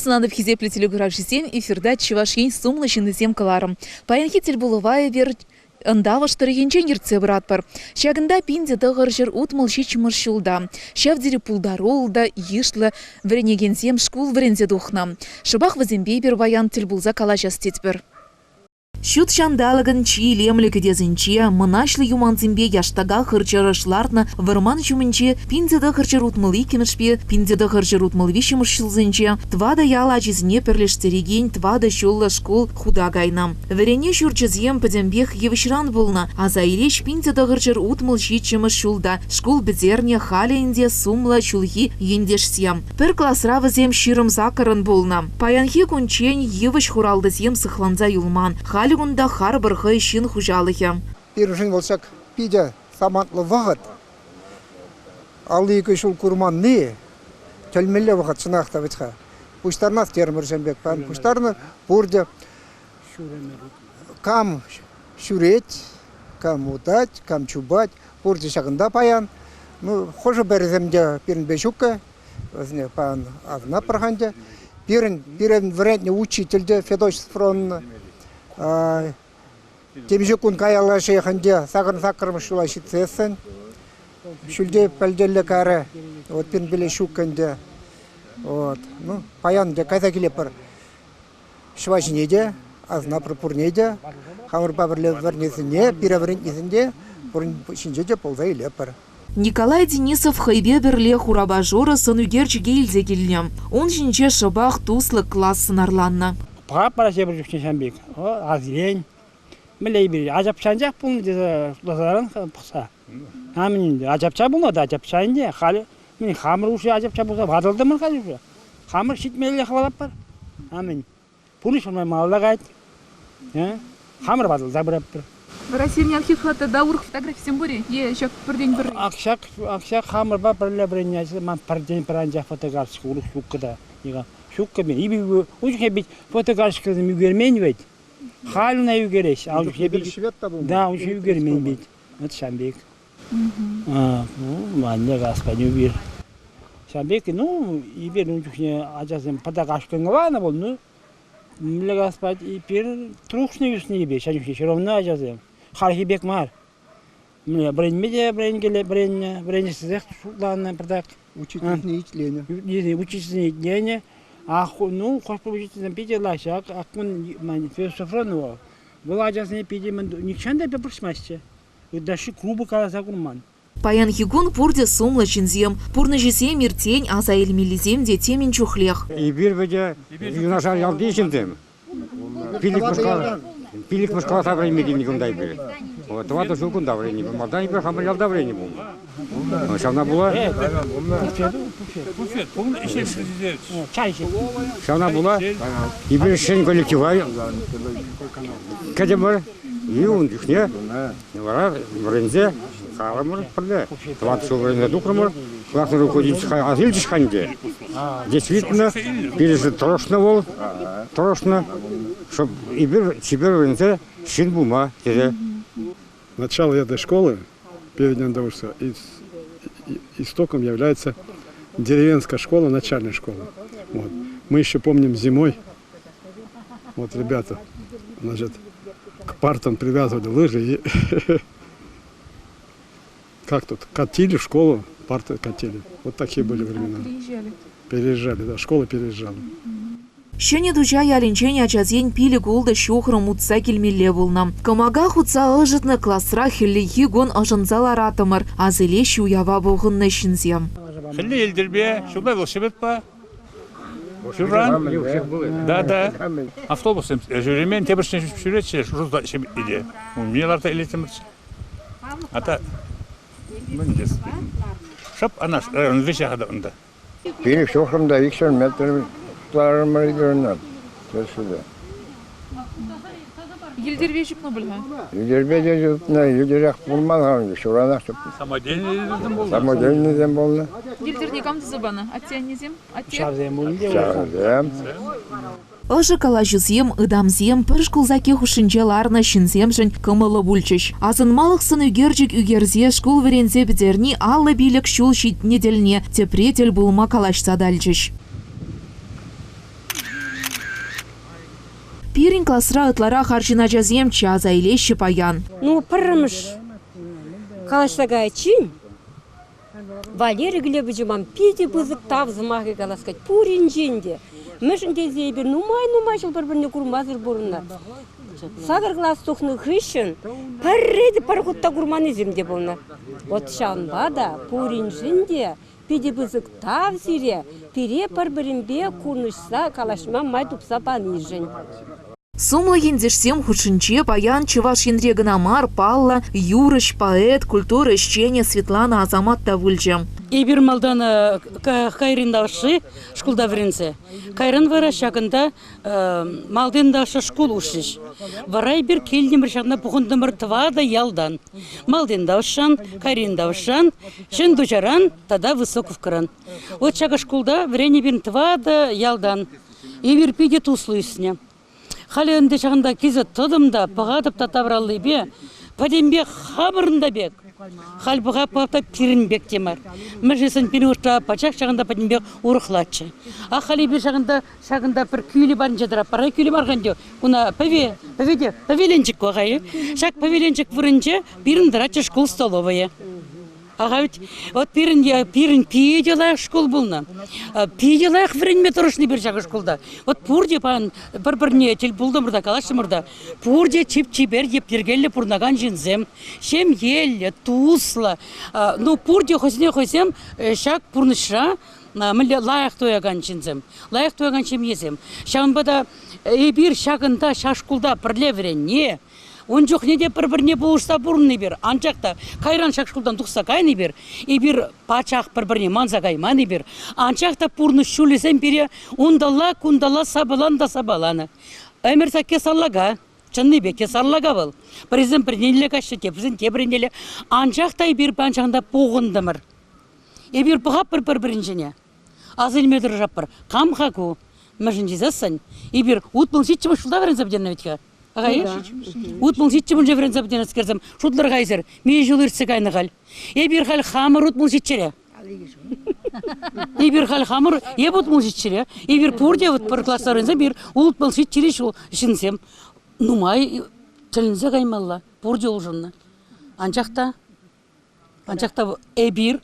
сунатӑп, хисеплӗ телекуравҫӑсем, эфирта Чӑваш Ен сумлӑ ҫыннисем кӑларӑм. Паянхи тӗлпулӑва эпир Ӑнтавӑш тӑрӑхӗнчен ертсе пыратпӑр. Ҫакӑнта 1967 ҫулта ҫав тери пултаруллӑ та йышлӑ вӗренекенсем шкул вӗренсе тухнӑ. Шӑпах вӗсемпе эпир паян тӗл пулса калаҫас тетпӗр. Ҫут ҫанталӑкӑн чи илемлӗ кӗтесӗнче мӑнаҫлӑ юмансемпе яштака хыр-чӑрӑш лартнӑ вӑрман ҫумӗнче 1962-мӗшпе 1963 ҫулсенче тӑватӑ ял ачисене пӗрлештерекен тӑватӑ ҫуллӑ шкул хута кайнӑ. Вӗренӳ ҫурчӗсем пӗтӗмпех йывӑҫран пулнӑ, аса илеҫ 1967 ҫулта шкул пӗтернӗ, халӗ ӗнтӗ сумлӑ ҫулхи ентешсем. Пӗр класра вӗсем 28-ӑн пулнӑ. Паянхи кунччен йывӑҫ хуралтӑсем сыхланса юлман. Халӗ кунта харпӑр хӑй ҫын хуҫалӑхӗ. Пирӗншӗн вӑл ҫак питӗ самантлӑ вӑхӑт. 52 ҫул курманни тӗлмелле вӑхӑт чӑнах та вӗт-ха. Пуҫтарнас терӗмӗр ҫын пек. Пуҫтарнӑ пурте. Кам ҫӳрет, кам утать, кам чупать, пурте ҫакӑнта паян. Ну, хӑшӗ-пӗрисем те пирӗнпе ҫуккӑ, вӗсене паян асӑнатпӑр-ха ӗнтӗ. Пирӗн, пирӗн вӗрентнӗ учитель те Федосия Софроновна темиҫе кун каялла ҫех ӗнтӗ сакӑр саккӑрмӗш ҫула ҫитсессӗн ҫӳлте пӗлтеллӗ карӗ. Вот пирӗнпеле ҫук ӗнтӗ. Вот. Ну, паян ӗнтӗ кайса килетпӗр. Ҫӑва ҫине те, асӑнатпӑр пурне те, хамӑрпа пӗрле вӗрнисене, пире вӗрентнисене те пурин ҫинче те пулса илетпӗр. Николай Денисов хӑйпе пӗрле хурапа шурӑ сӑн ӳкерчӗке илсе килнӗ. Ун ҫинче шӑпах туслӑ класс сӑнарланнӑ. Пӑхатпӑр тепӗр чухне ҫавӑн пек. Асилен. Мӗнле эпир ачапча анчах пулнӑ тесе шутласаран пӑхса. А мӗн ачапча пулнӑ та ачапча ӗнтӗ. Халӗ мӗн хамӑр уже ачапча пулса ватӑлтӑмӑр халь уже. Хамӑр ҫитмелле хӑвалатпӑр. А мӗн пурнӑҫ нумай малалла каять. Хамӑр ватӑлса пыратпӑр. Вара сирӗн архивра тата урӑх фотографисем пур-и е ҫак пӗртен-пӗр? Ак ҫак, ак ҫак хамӑрпа пӗрле вӗреннӗ ачасем ман пӗртен-пӗр анчах фотокарточка урӑх ҫуккӑ та. Ҫуккӑ мен. Ун чухне пит фотокарточкӑсем ӳкермен вӗт. Халь ӑна ӳкереҫ. Ал чухне пит. Да, ун чухне ӳкермен пит. Вот ҫавӑн пек. Ну, анне каспа ӳкер. Ҫавӑн пек, ну, эпир ун чухне ачасем пӑтак ашкӑнланӑ пулнӑ, ну, мӗнле каспа эпир трухнӑ ӳснӗ ҫав чухне все равно ачасем. Хальхи пек мар. Вӗренме те вӗренкеле вӗреннӗ, вӗренессех шутланӑ пӗртак. Учительсене итленӗ. Учительсене итленӗ. А ну, хӑш-пӗр учительсем питӗ лайӑх. Ак ман Феофанова. Вӑл ачасене питӗ нихҫан та пӑрҫмастчӗ. Ытлашши клуба каласа курман. Паянхи кун пурте сумлӑ ҫынсем. Пурнӑҫӗсем иртсен аса илмеллисем те темӗн чухлех. Эпир вӗтӗ юнашар ялти ҫынсем. Пиллӗкмӗш класа вӗренме килнӗ кунта эпир. Тӑватӑ ҫул кунта вӗреннӗ. Малтан эпир хамӑр ялта вӗреннӗ пулнӑ. Ҫавна пула Ҫавна пула эпир ҫӗн коллектива кӗтӗмӗр. И ун чухне вара вӗренсе калӑмӑр пӗрле. Тӑват ҫул вӗренсе тухрӑмӑр. Класс руководитель ас илчӗҫ-ха ӗнтӗ. Действительно, пирӗншӗн тӑрӑшнӑ вӑл, тӑрӑшнӑ, чтоб эпир чипер вӗренсе ҫын пулма тесе. Начало этой школы, Переднеандалузского, истоком является деревенская школа, начальная школа. Вот. Мы еще помним зимой, вот ребята, значит, к партам привязывали лыжи и как тут, катили в школу, парты катили. Вот такие были времена. Переезжали. Переезжали, да, школа переезжала. Ҫӗнӗ Туҫа ялӗнчен ачасен пилӗк-ултӑ ҫухрӑм утса килмелле пулнӑ. Кӑмака хутса ӑшӑтнӑ класра хӗллехи кун ӑшӑнса лараттӑмӑр, асилеҫҫӗ уява пухӑннӑ ҫынсем. Хӗлле йӗлтӗрпе, ҫулла велосипедпа. Ҫурран? Да, да. Автобуссем ҫӳремен, тепӗр ҫӳретчӗ, шута те. Умне ларса илеттӗмӗрччӗ. А та мӗн тес? Шӑп ана вӗҫе унта. Пилӗк ҫухрӑм та икҫӗр метр ларӑмӑр икӗрӗнӗ. Тӗрӗссипе. Йӗлтӗрпе чупнӑ пуль-ха? Йӗлтӗрпе те чупнӑ, йӗлтӗрех пулман-ха ӗнтӗ, ҫуранах чупнӑ. Самодельныйсем пулнӑ? Самодельныйсем пулнӑ. Йӗлтӗрне кам туса панӑ? Атте-аннесем? Атте? Ҫавсем пулнӑ те. Ҫавсем. Ӑшӑ калаҫусем, ытамсем пӗр шкул сакки хушшинче ларнӑ ҫынсемшӗн кӑмӑллӑ пулчӗҫ. Асӑнмалӑх сӑн ӳкерчӗк ӳкерсе шкул вӗренсе пӗтерни 55 ҫул ҫитнӗ тӗлне тепре тӗл пулма калаҫса татӑлчӗҫ. Пирӗн класра ытларах арҫын ачасемччӗ, аса илеҫҫӗ паян. Ну, пӗрремӗш калаҫса кайиччен Валерий Глебовича ман питӗ пысӑк тав сӑмахӗ калас килет пуринчен те. Мӗншӗн тесе эпир нумай-нумай ҫул пӗр-пӗрне курмасӑр пурӑннӑ. Сакӑр класс тухнӑ хыҫҫӑн пӗрре те пӗр хут та курманнисем те пулнӑ. Вот ҫавӑнпа та пуриншӗн те питӗ пысӑк тав сире, пире пӗр-пӗринпе курнӑҫса калаҫма май тупса панишӗн. Сумлӑ ентешсем хушшинче паян Чӑваш Енре кӑна мар паллӑ юрӑҫ, поэт, культура ӗҫченӗ Светлана Асамат та пулчӗ. Эпир малтан Кайрин Тавӑшри шкулта вӗренсе, кайран вара ҫакӑнта Малтин Даша шкул уҫрӗҫ. Вара эпир килтӗмӗр ҫакна пухӑнтӑмӑр тӑватӑ ялтан. Малтин Тавӑшран, Кайрин Тавӑшран, Ҫӗн Туҫаран тата Высоковкӑран. Вот ҫакӑ шкулта вӗреннӗ пирӗн тӑватӑ ялтан. Эпир питӗ туслӑ ӳснӗ. Халӗ ӗнтӗ ҫакӑнта килсе тӑтӑм та пӑхатӑп та тавраллипе, пӗтӗмпех хамӑрӑн та пек. Халь пӑхатпӑр та пирӗн пек те мар. Мӗншӗн пирӗн ушта пачах ҫакӑнта пӗтӗмпех урӑхлаччӗ. Ах, халь эпир ҫакӑнта ҫакӑнта пӗр кӳлӗ патӗнче тӑратпӑр. Пӗрре кӳлӗ мар ӗнтӗ. Куна пӗве, пӗве те пӗвеленчӗк ку-ха. Ҫак пӗвеленчӗк вырӑнче пирӗн тӑратчӗ шкул столовӑйӗ. Ага ведь вот пирӗн пирӗн питӗ лайӑх шкул пулнӑ. Питӗ лайӑх вӗренме тӑрӑшнӑ пир ҫакӑ шкулта. Вот пурте паян пӗр-пӗрне тӗл пултӑмӑр та калаҫрӑмӑр та, пурте чип-чипер йӗп-йӗркеллӗ пурӑнакан ҫынсем, ҫемьеллӗ, туслӑ. Ну, пурте хӑйсене хӑйсем ҫак пурнӑҫра мӗнле лайӑх туякан ҫынсем, лайӑх туякан ҫемьесем. Ҫавӑнпа та эпир ҫакӑнта, ҫак шкулта пӗрле вӗренни, Ун чухне те пӗр-пӗрне пулӑшса пурӑннӑ эпир. Анчах та кайран ҫак шкултан тухса кайнӑ эпир, эпир пачах пӗр-пӗрне манса кайман эпир. Анчах та пурнӑҫ ҫулӗсем пире унталла-кунталла сапалан та сапаланӑ. Ӗмӗр сакки сарлака, чӑннипе те сарлака вӑл. Пӗрисем пӗрнелле каҫҫӗ, теприсем тепринелле. Анчах та эпир паян пухӑнтӑмӑр. Эпир пӑхатпӑр пӗр-пӗринчене. Аса илме тӑрӑшатпӑр. Кам-ха ку? Мӗншӗн тесессӗн эпир 67 ҫулта вӗренсе пӗтернӗ вӗт-ха. Ага, 67 вӗренсе пӗтернӗскерсем шутлӑр-ха эсир, миҫе ҫул иртсе кайнӑ халь? Эпир халь хамӑр 67-ре. Эпир халь хамӑр, эп 67-ре, эпир пурте вот пӗр класра вӗренсе эпир 67-ри ҫул ҫынсем. Нумай тӗлӗнсе каймалла, пурте улшӑннӑ. Анчах та Анчах та эпир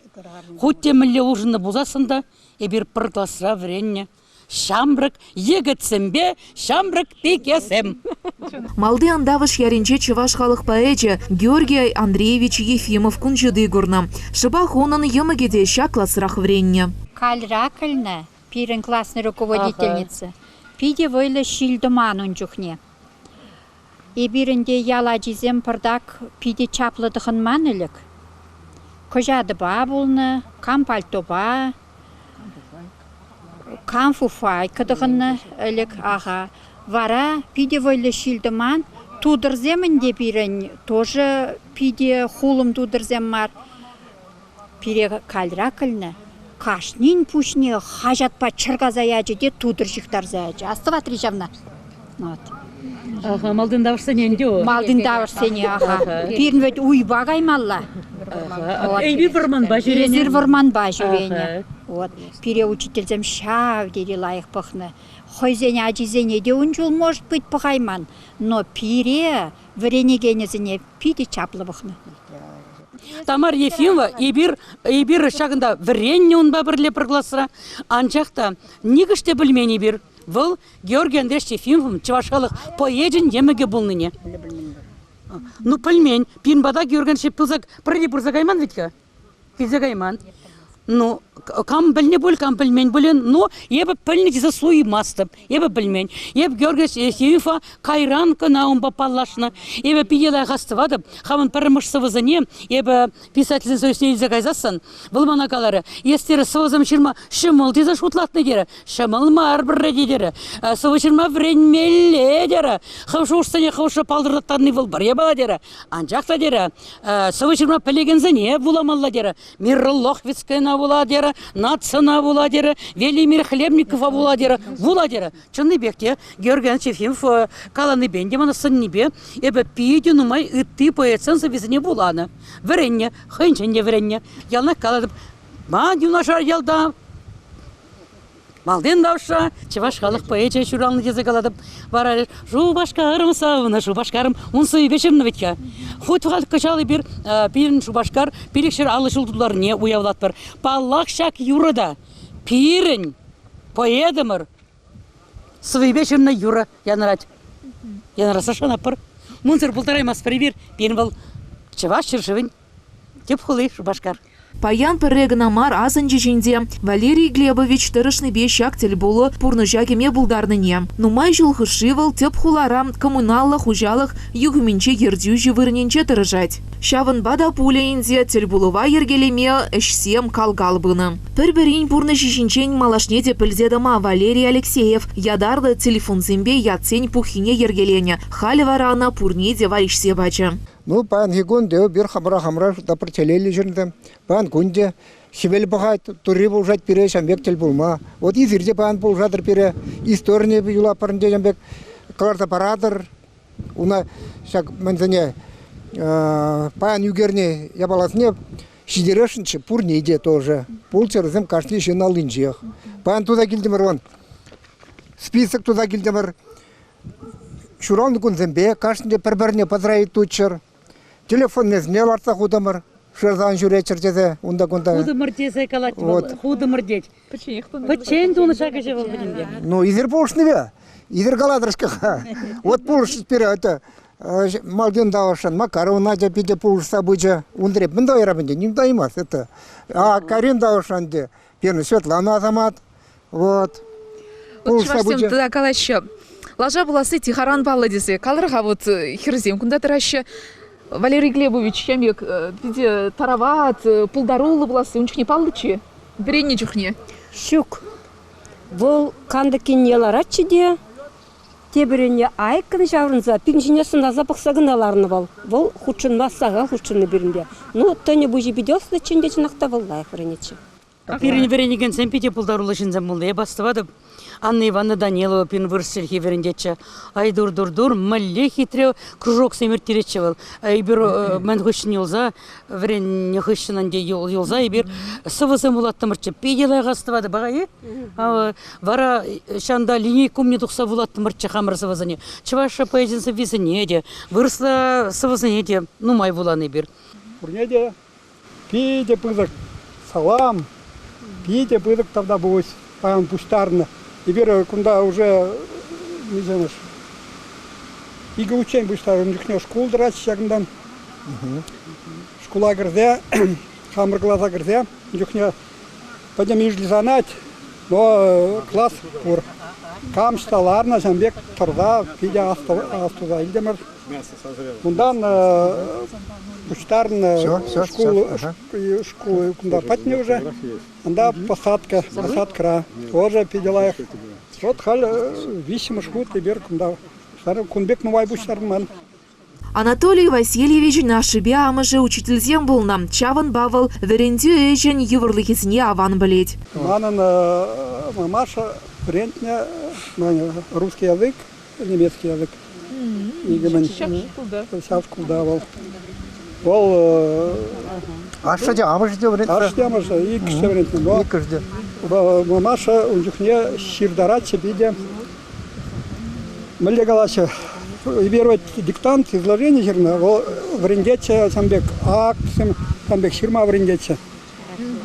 хуть те мӗнле улшӑннӑ пулсассӑн та эпир пӗр класра вӗреннӗ ҫамрӑк йӗкӗтсемпе ҫамрӑк пикесем. Малти Ӑнтавӑш ялӗнче чӑваш халӑх поэчӗ Георгий Андреевич Ефимов кун ҫути курнӑ. Шӑпах унӑн йӑмӑкӗ те ҫак класрах вӗреннӗ. Кальра кӗлнӗ пирӗн классный руководительница. Питӗ вӑйлӑ ҫил-тӑман ун чухне. Эпир ӗнтӗ ял ачисем пӑртак питӗ чаплӑ тӑхӑнман ӗлӗк. Кӑҫатӑпа пулнӑ, кам пальтопа, кам фуфайка тӑхӑннӑ ӗлӗк, аха. Вара питӗ вӑйлӑ ҫил-тӑман. Тутӑрсем ӗнтӗ пирӗн тоже питӗ хулӑм тутӑрсем мар. Пире кальра кӗлнӗ. Кашнин пуҫне хаҫатпа чӑркаса ячӗ те тутӑр ҫыхтарса ячӗ. Астӑватри ҫавна? Вот. Аха, малтан тавӑшсене ӗнтӗ. Малтан тавӑшсене, аха. Пирӗн вӗт уйпа каймалла. Вот. Эпир вӑрманпа ҫӳренӗ. Эсир вӑрманпа ҫӳренӗ. Вот. Пире учительсем ҫав тери лайӑх пӑхнӑ. Хӑйсен ачисене те ун чул, может быть, пӑхайман, но пире, вӗренекенӗсене, питӗ чаплӑ пӑхнӑ. Тамара Ефимова, эпир, эпир ҫакӑнта вӗреннӗ унпа пӗрле пӗр класра, анчах та нихӑш те пӗлмен эпир. Вӑл Георгий Андреевич Ефимовӑн чӑваш халӑх поэчӗн йӑмӑкӗ пулнине. Ну, пӗлмен. Пирӗн пата Георгий Андреевич пысӑк пӗрре пырса кайман вӗт-ха. Килсе кайман. Ну, кам пӗлнӗ пуль, кам пӗлмен пулин, ну, эпӗ пӗлнӗ тесе суймастӑп. Эпӗ пӗлмен. Эп Георгий Ефимова кайран кӑна унпа паллашнӑ. Эпӗ питӗ лайӑх астӑватӑп. Хамӑн пӗрремӗш сӑвӑсене эпӗ писательсен союзне илсе кайсассӑн, вӑл мана каларӗ, эс терӗ, сӑвӑсем ҫырма ҫӑмӑл тесе шутлатнӑ терӗ. Ҫӑмӑл мар пӗрре те терӗ. Сӑвӑ ҫырма вӗренмелле терӗ. Хӑв шухӑшсене хӑв палӑртаттарни вӑл пӗр япала терӗ. Анчах та терӗ, сӑвӑ ҫырма пӗлекенсене вуламалла терӗ. Мирра Лохвицкаяна вула терӗ, Нацина вула терӗ, Велимир Хлебникова вула терӗ, вула терӗ. Чӑннипех те Георгий Иванович Ефимов каланипе те мана сӑннипе эпӗ питӗ нумай ытти поэтсен сӑввисене вуланӑ, вӗреннӗ, хӑйӗнчен те вӗреннӗ. Яланах калатӑп, ман юнашар ялта. Малтен тавша чӑваш халӑх поэчӗ ҫуралнӑ тесе калатӑп. Вара Шупашкарӑм савнӑ Шупашкарӑм ун сӑйипе ҫырнӑ вӗт-ха. Хуть халь кӑҫал эпир пирӗн Шупашкар 550 ҫул тултарнине уявлатпӑр. Паллах, ҫак юрӑ та пирӗн поэтӑмӑр сӑввипе ҫырнӑ юрӑ янӑрать. Янӑраса шанатпӑр. Мунсӑр пултараймастпӑр эпир. Пирӗн вӑл Чӑваш ҫӗршывӗн тӗп хули Шупашкар. Паян пӗрре кӑна мар асӑнчӗҫ ӗнтӗ Валерий Глебович тӑрӑшнипе ҫак тӗлпулу пурнӑҫа кӗме пултарнине. Нумай ҫул хушши вӑл тӗп хулара коммуналлӑ хуҫалӑх юхӑмӗнче ертӳҫӗ вырӑнӗнче тӑрӑшать. Ҫавӑнпа та пулӗ ӗнтӗ тӗлпулӑва йӗркелеме ӗҫсем кал-кал пынӑ. Пӗр-пӗрин пурнӑҫӗ ҫинчен малашне те пӗлсе тӑма Валерий Алексеев ятарлӑ телефонсемпе ятсен пуххине йӗркеленӗ. Халӗ вара ӑна пурне те валеҫсе пачӗ. Ну, паянхи кун те эпир хамӑра-хамӑра тапӑр телейлӗ ҫынсем. Паян кун те хӗвел пӑхать, турри пулӑшать пире ҫавӑн пек тӗл пулма. Вот эсир те паян пулӑшатӑр пире, историне юлатпӑр ӗнтӗ ҫавӑн пек кӑларса паратӑр. Уна ҫак мӗнсене паян ӳкернӗ япаласене ҫитересшӗнччӗ пурне те тоже. Пулччӑр вӗсем кашни ҫын аллинчех. Паян туса килтӗмӗр вон, список туса килтӗмӗр. Ҫуралнӑ кунсемпе кашнинче пӗр-пӗрне поздравить туччӑр. Телефоннисене лартса хутӑмӑр, шырсан ҫӳреччӗр тесе унта-кунта. Хутӑмӑр тесе калать вӑл, Вот. хутӑмӑр тет. Пӗчченех тунӑ. Пӗччен тунӑ ҫак ӗҫе вӑл пӗтӗмпе. Ну, эсир пулӑшнипе. Эсир калатӑр-ҫке-ха. Вот пулӑшрӗҫ пире это малтан тавӑшшӑн Макарова Надя питӗ пулӑшса пычӗ. Унтри мӗн тӑвайрам ӗнтӗ, ним тӑваймасть это. А Карин тавӑшшӑн ӗнтӗ пирӗн Светлана Асамат. Вот. Вот чӑвашсем тата калаҫҫӗ. Лаша пуласси тихаран паллӑ тесе. Калӑр-ха, вот хӗрсем кунта тӑраҫҫӗ. Валерий Глебович ҫемье питӗ тарават, пултаруллӑ пуласси ун чухне паллӑччӗ вӗреннӗ чухне. Ҫук. Вӑл кантӑккине ларатчӗ те тепӗрне айккӑн ҫаврӑнса пин ҫине сӑнаса пӑхса кӑна ларнӑ вӑл. Вӑл хутшӑнма сахал хутшӑннӑ пирӗнпе. Ну, тӑнӗ пуҫӗ питӗ ӑслӑччӗ ӗнтӗ чӑнах та вӑл лайӑх вӗренетчӗ. Пирӗн вӗренекенсем питӗ пултаруллӑ ҫынсем пулнӑ. Эп астӑватӑп, Анна Ивановна Данилова пирӗн вырӑс чӗлхи вӗрентетчӗ. Ай тур-тур-тур, мӗнле хитре кружоксем ирттеретчӗ вӑл. Эпир мӗн хыҫҫӑн юлса, вӗреннӗ хыҫҫӑн ӗнтӗ юлса эпир сӑвӑсем вулаттӑмӑрччӗ. Питӗ лайӑх астӑватӑп, ага-и? Вара ҫанта линейка умне тухса вулаттӑмӑрччӗ хамӑр сӑвӑсене. Чӑваш поэзин сӑввисене те, вырӑсла сӑвӑсене те нумай вуланӑ эпир. Пурне те Питӗ пысӑк салам, питӗ пысӑк тавтапуҫ паян пуҫтарнӑ. Эпир кунта уже миҫемӗш икӗ хутчен пуҫтарнӑ чухне шкул тӑрать ҫакӑнтан. Шкула кӗрсе, хамӑр класа кӗрсе, ун чухне пӗтӗм йышлисанать, но класс пур. Кам ӑҫта ларнӑ, ҫавӑн пек тӑрса питӗ астуса илтӗмӗр. Унтан пуҫтарнӑ шкул, шкул кунта патне уже. Унта посадка, посадкӑра тоже питӗ лайӑх. Вот халь виҫҫӗмӗш хут эпир кунта кун пек нумай пуҫтарӑнман. Анатолий Васильевичӑн ашшӗпе амӑшӗ учительсем пулнӑ. Ҫавӑнпа вӑл вӗрентӳ ӗҫӗн йывӑрлӑхӗсене аван пӗлет. Манӑн мамаша вӗрентнӗ русский язык, немецкий язык. Икӗмӗн ҫав шкулта вӑл. Вӑл Ашшӗ те, амӑшӗ те вӗрентнӗ. Ашшӗ те амӑшӗ, иккӗш те вӗрентнӗ. Иккӗш те. Мамаша ун чухне ҫыртаратчӗ питӗ. Мӗнле калаҫҫӗ, эпир вот диктант изложени ҫырнӑ, вӑл вӗрентетчӗ ҫавӑн пек актсем, ҫавӑн пек ҫырма вӗрентетчӗ.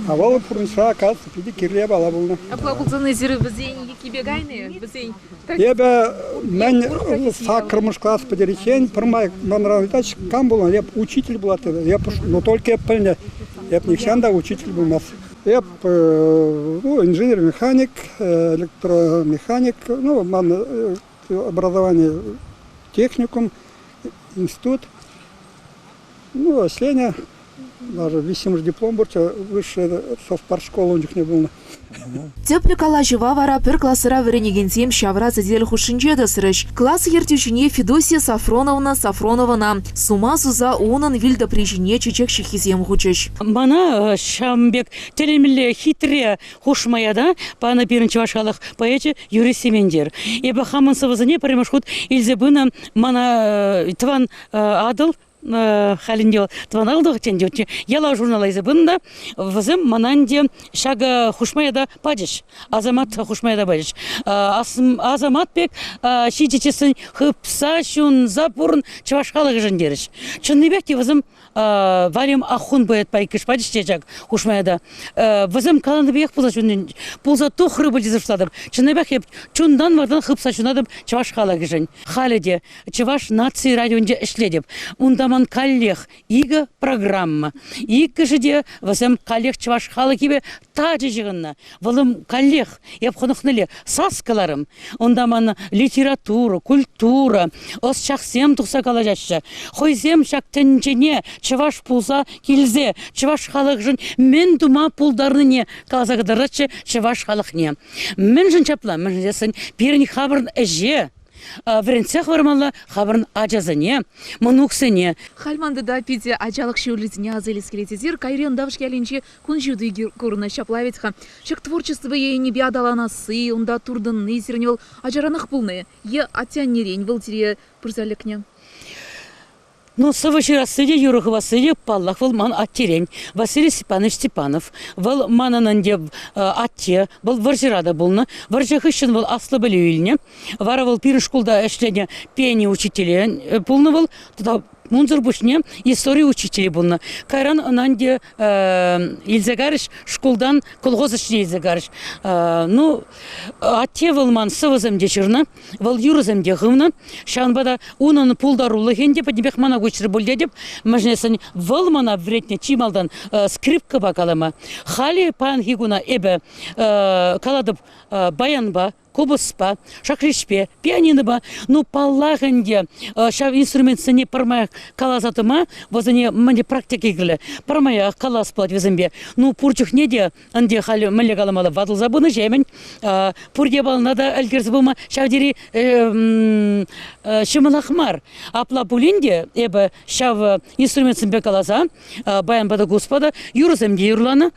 А вӑл пурнӑҫра, оказывается, питӗ кирлӗ япала пулнӑ. Апла пулсан эсир вӗсен еккипе кайнӑ-и? Вӗсен Эпӗ мӗн саккӑрмӗш класс пӗтериччен пӗрмай манран ыйтаҫҫӗ, кам пулнӑ? Эп учитель пулать тетӗп. Эп, но только эп пӗлнӗ. Эп нихҫан та учитель пулмас. Эп ну, инженер-механик, электромеханик, ну, ман образование техникум, институт. Ну, ӗҫленӗ. Даже виҫҫӗмӗш диплом пурччӗ, высшая совпартшкола ун чухне пулнӑ. Тӗплӗ калаҫӑва вара пӗр класра вӗренекенсем ҫавра сӗтел хушшинче тӑсрӗҫ. Класс ертӳҫине Федосия Сафроновна Сафроновӑна сума суса унӑн вил тӑпри ҫине чечек ҫыххисем хучӗҫ. Мана ҫавӑн пек тӗлӗнмелле хитре хушма ята панӑ пирӗн чӑваш халӑх поэчӗ Юрий Сементер. Эпӗ хамӑн сӑвӑсене пӗрремӗш хут илсе пынӑ мана тӑван Атӑл. Халь ӗнтӗ тӑван Атӑл тӑрӑхӗнчен те Ялав журнала илсе пынӑ та вӗсем мана ӗнтӗ ҫакӑ хушма ята пачӗҫ. Асамат хушма ята пачӗҫ. Асамат пек ҫичӗ чыссӑн хыпса ҫунса пурӑн чӑваш халӑхӗшӗн терӗҫ. Чӑннипех те вӗсем Валем Ахун поэтпа иккӗш пачӗҫ те ҫак хушма ята. Вӗсем каланӑ пекех пулса ҫунни, пулса тухрӗ пуль тесе шутлатӑп. Чӑннипех эп чунтан-вартан хыпса ҫунатӑп чӑваш халӑхӗшӗн. Халӗ те Чӑваш наци радионче ӗҫлетӗп. Унта ман каллех икӗ программа. Иккӗшӗ те вӗсем каллех чӑваш халӑхӗпе тачӑ ҫыхӑннӑ. Вӑлӑм каллех эп хӑнӑхнӑле сас кӑларӑм. Унта ман литература, культура, ӑсчахсем тухса калаҫаҫҫӗ. Хӑйсем ҫак тӗнчене чӑваш пулса килсе чӑваш халӑхӗшӗн мӗн тума пултарнине каласа кӑтартаҫҫӗ чӑваш халӑхне. Мӗншӗн ҫапла? Мӗншӗн тесен пирӗн хамӑрӑн ӗҫе вӗрентсе хӑвармалла хамӑрӑн ачасене, мӑнуксене. Халь ман тата питӗ ачалӑх ҫулӗсене аса илес килет. Эсир Кайри Ӑнтавӑш ялӗнчи кун ҫути курнӑ. Ҫапла вӗт-ха. Ҫак творчество енӗпе аталанасси, унта туртӑнни сирӗн вӑл ачаранах пулнӑ е атте-аннерен вӑл сире пырса лекнӗ? Ну, сӑвӑ ҫырасси те, юрӑ хывасси те, паллах, вӑл ман аттерен. Василий Степанович Степанов. Вӑл манӑн ӗнтӗ атте, вӑл вӑрҫӑра та пулнӑ. Вӑрҫӑ хыҫҫӑн вӑл аслӑ пӗлӳ илнӗ. Вара вӑл пирӗн шкулта ӗҫленӗ пени учителӗ пулнӑ вӑл. Тата унсӑр пуҫне истори учителӗ пулнӑ. Кайран ӑна ӗнтӗ илсе карӗҫ, шкултан колхоз ӗҫне илсе карӗҫ. Ну, атте вӑл ман сӑвӑсем те ҫырнӑ. Вӑл юрӑсем те хывнӑ. Ҫавӑнпа та унӑн пултарулӑхӗ ӗнтӗ пӗтӗмпех мана куҫрӗ пуль тетӗп. Мӗншӗн вӑл мана вӗрентнӗ чи малтан скрипкӑпа калама. Халӗ паянхи куна эпӗ калатӑп баянпа, купӑспа, шахричпе, пианинопа. Ну, паллах ӗнтӗ, ҫав инструментсене пӗрмаях каласа тӑма вӗсене мӗнле практика кирлӗ. Пӗрмаях калас пулать вӗсемпе. Ну, пур чухне те Ӗнтӗ халь мӗнле каламалла, ватӑлса пынӑҫемӗн пурте пална та ӗлкӗрсе пыма ҫав тери ҫӑмӑлах мар. Апла пулин те эпӗ ҫав инструментсемпе каласа баянпа та куспа та юрӑсем те юрланӑ.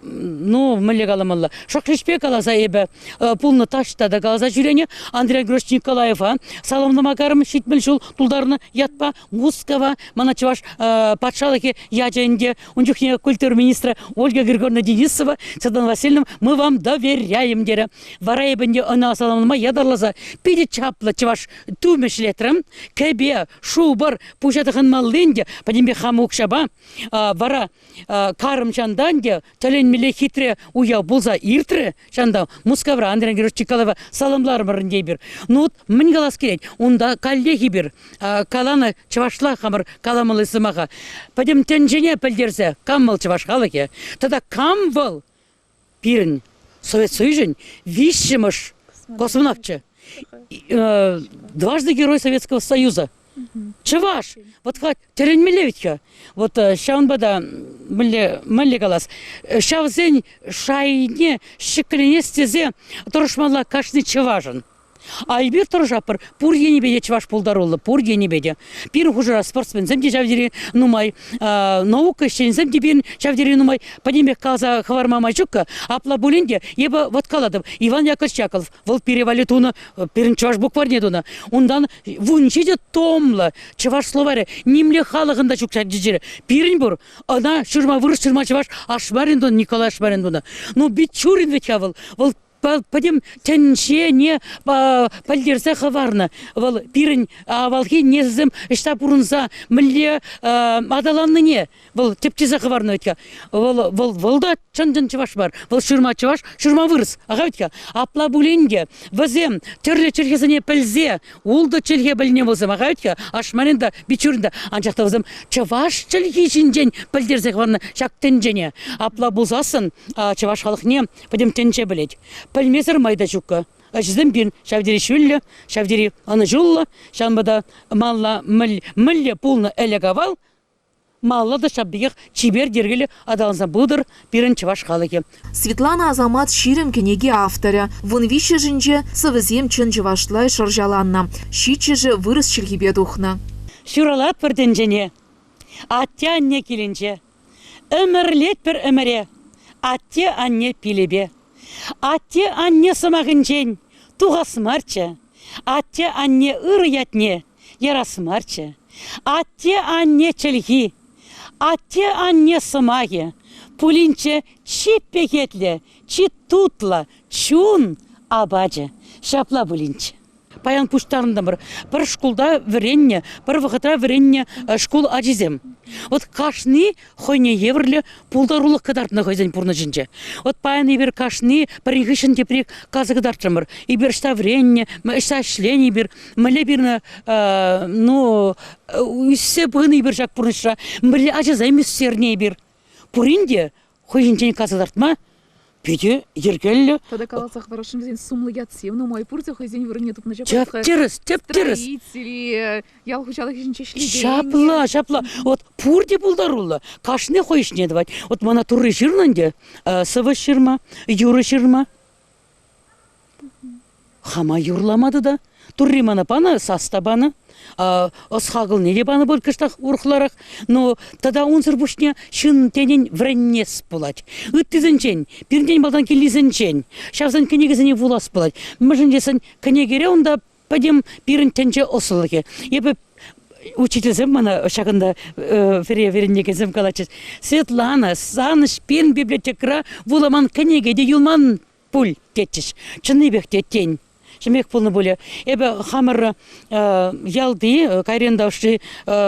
Ну, мӗнле каламалла, шӑхличпе каласа эпӗ пулнӑ таҫта та каласа ҫӳренӗ Андрей Григорьевич Николаева саламлама карӑм 70 ҫул тултарнӑ ятпа Мускава мана Чӑваш патшалӑхӗ ячӗ ӗнтӗ. Ун чухне культура министрӗ Ольга Григорьевна Денисова Светлана Васильевна мы вам доверяем терӗ. Вара эпӗ ӗнтӗ ӑна саламлама ятарласа питӗ чаплӑ чӑваш тумӗ ҫӗлетрӗм. Кӗпе, шупӑр, пуҫа тӑхӑнмалли ӗнтӗ пӗтӗмпех хам укҫапа. Вара Карӑмҫанта ӗнтӗ тӗлӗнмелле хитре уяв пулса иртрӗ. Ҫавӑнта Мускавра Андрей Григорьевич Чикалова саламларӑмӑр ӗнтӗ эпир. Ну вот мӗн калас килет, унта каллех эпир каланӑ чӑвашла хамӑр каламалли сӑмаха пӗтӗм тӗнчене пӗлтерсе кам вӑл чӑваш халӑхӗ тата кам вӑл пирӗн Совет Союзӗн виҫҫӗмӗш космонавчӗ, дважды Герой Советского Союза. Чӑваш! Вот тӗлӗнмелле вӗт-ха. Вот ҫавӑнпа та мӗнле, мӗнле калас, ҫавсен шайне ҫӗкленес тесе тӑрӑшмалла кашни чӑвашӑн. А эпир тӑрӑшатпӑр пур енӗпе те чӑваш пултаруллӑ, пур енӗпе те. Пирӗн хушӑра спортсменсем те ҫав тери нумай, наука ӗҫченӗсем те пирӗн ҫав тери нумай. Пӗтӗмпех каласа хӑварма май ҫук-ха. Апла пулин те эпӗ вот калатӑп, Иван Яковлевич Яковлев Вӑл пире валли тунӑ, пирӗн чӑваш букварьне тунӑ. Унтан 17 томлӑ чӑваш словарӗ нимле халӑхӑн та ҫук ҫак тӗнчере. Пирӗн пур. Ӑна ҫурма вырӑс, ҫурма чӑваш Ашмарин тунӑ, Николай Ашмарин тунӑ. Ну, Бичурин вӗт-ха вӑл. Вӑл пӗтӗм тӗнчене пӗлтерсе хӑварнӑ. Вӑл пирӗн авалхи несӗлсем ӑҫта пурӑнса мӗнле аталаннине Вӑл тӗпчесе хӑварнӑ вӗт-ха. Вӑл, вӑл, вӑл та чӑн-чӑн чӑваш мар. Вӑл ҫурма чӑваш, ҫурма вырӑс. Аха вӗт-ха. Апла пулин те вӗсем тӗрлӗ чӗлхесене пӗлсе, ултӑ чӗлхе пӗлнӗ вӗсем. Аха вӗт-ха. Ашмарин та, Бичурин та. Анчах та вӗсем чӑваш чӗлхи ҫинчен пӗлтерсе хӑварнӑ ҫак тӗнчене. Апла пулсассӑн чӑваш халӑхне пӗтӗм тӗнче пӗлет. Пӗлмесӗр май та ҫуккӑ. Ачасем пирӗн ҫав тери ҫӳллӗ, ҫав тери ӑнӑҫуллӑ. Ҫавӑнпа та малла мӗнле пулнӑ ӗлӗк-авал, Малалла та ҫав пекех чипер йӗркеллӗ аталанса пытӑр пирӗн чӑваш халӑхӗ. Светлана Асамат 20 кӗнеке авторӗ. Вунвиҫҫӗшӗнче сӑвӑсем чӑн чӑвашла шӑрҫаланнӑ, ҫиччӗшӗ вырӑс чӗлхипе тухнӑ. Ҫуралатпӑр тӗнчене, атте-анне килӗнче. Ӗмӗрлетпӗр ӗмӗре, атте-анне пилӗпе. Атте-анне сӑмахӗнчен тухас марччӗ, атте-анне ырӑ ятне ярас марччӗ. Атте-анне чӗлхи, атте-анне сӑмахӗ пулинччӗ чи пехетлӗ, чи тутлӑ чун апачӗ. Ҫапла пулинччӗ. Паян пуҫтарӑнтӑмӑр. Пӗр шкулта вӗреннӗ, пӗр вӑхӑтра вӗреннӗ шкул ачисем. Вот кашни хӑйне евӗрлӗ пултарулӑх кӑтартнӑ хӑйсен пурнӑҫӗнче. Вот паян эпир кашни пӗрин хыҫҫӑн тепри каласа кӑтартрӑмӑр. Эпир ӑҫта вӗреннӗ, ӑҫта ӗҫленӗ эпир, мӗнле пирӗн ну, ӳссе пынӑ эпир ҫак пурнӑҫра, мӗнле ачасем ӳстернӗ эпир. Пурин те хӑй ҫинчен каласа кӑтартма питӗ йӗркеллӗ. Тата каласа хӑварасшӑн вӗсен сумлӑ ятсем нумай, пурте хӑйсен вырӑнне тупнӑ ҫапах. Тӗп-тӗрӗс, тӗп-тӗрӗс. Строители, ял хуҫалӑхӗнче ӗҫлекен. Ҫапла, ҫапла. Вот пурте пултаруллӑ. Кашни хӑй ӗҫне тӑвать. Вот мана Турри ҫырнӑ ӗнтӗ, сӑвӑ ҫырма, юрӑ ҫырма. Хама юрлама тата. Турри мана панӑ, сас та панӑ, ӑс-хакӑлне те панӑ пуль кӑштах урӑхларах. Но тата унсӑр пуҫне ҫын тенӗн вӗренес пулать. Ыттисенчен, пиртен малтан килнисенчен, ҫавсен кӗнекесене вулас пулать. Мӗншӗн тесен кӗнекере унта пӗтӗм пирӗн тӗнче ӑслӑлӑхӗ. Эпӗ учительсем мана ҫакӑнта вӗренекенсем калатчӗҫ, Светлана, сан пирӗн библиотекӑра вуламан кӗнеке те юлман пуль тетчӗҫ. Чӑннипех те тен. Чӑннипех пулнӑ пулӗ. Эпӗ хамӑр ялти Кайрен-Тавӑшри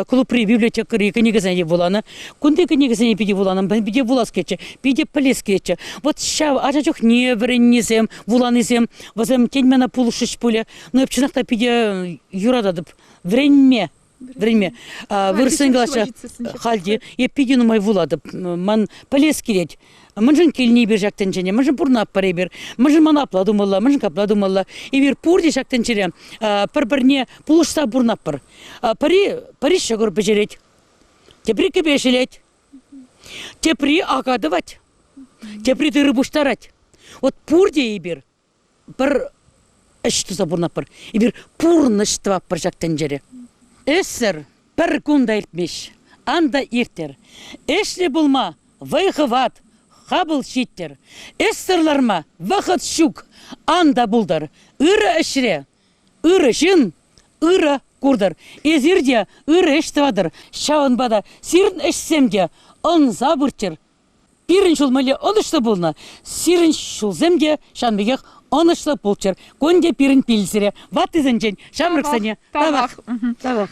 клубри библиотекӑри кӗнекесене те вуланӑ. Кунти кӗнекесене питӗ вуланӑ, питӗ вулас килетчӗ, питӗ пӗлес килетчӗ. Вот ҫав ача чухне вӗреннисем, вуланисем, вӗсем тен мана пулӑшрӗҫ пулӗ. Но эп чӑнах та питӗ юрататӑп вӗренме. Вӗренме. Вырӑссен калаҫҫӗ халь те. Эп питӗ нумай вулатӑп. Ман пӗлес килет. Мӗншӗн килнӗ эпир ҫак тӗнчене? Мӗншӗн пурӑнатпӑр эпир? Мӗншӗн ман апла тумалла? Мӗншӗн капла тумалла? Эпир пурте ҫак тӗнчере пӗр-пӗрне пулӑшса пурӑнатпӑр. Пӗри, пӗри ҫӑкӑр пӗҫерет, тепри кӗпе ҫӗлет, тепри ака тӑвать, тепри тырӑ пуҫтарать. Вот пурте эпир пӗр ӗҫ туса пурӑнатпӑр. Эпир пурнӑҫ тӑватпӑр ҫак тӗнчере. Ӗҫсӗр пӗр кун та иртмест. Ан та ирттер. Ӗҫлӗ пулма вӑй-хӑват, хапӑл ҫиттӗр. Ӗҫсӗр ларма вӑхӑт ҫук. Ан та пултӑр. Ырӑ ӗҫре ырӑ ҫын ырӑ куртӑр. Эсир те ырӑ ӗҫ тӑватӑр. Ҫавӑнпа та сирӗн ӗҫсем те ӑнса пырччӑр. Пирӗн ҫул мӗнле ӑнӑҫлӑ пулнӑ, сирӗн ҫулсем те ҫавӑн пекех ӑнӑҫлӑ пулччӑр. Кун те пирӗн пил сире, ваттисенчен, ҫамрӑксене. Тавах. Тавах.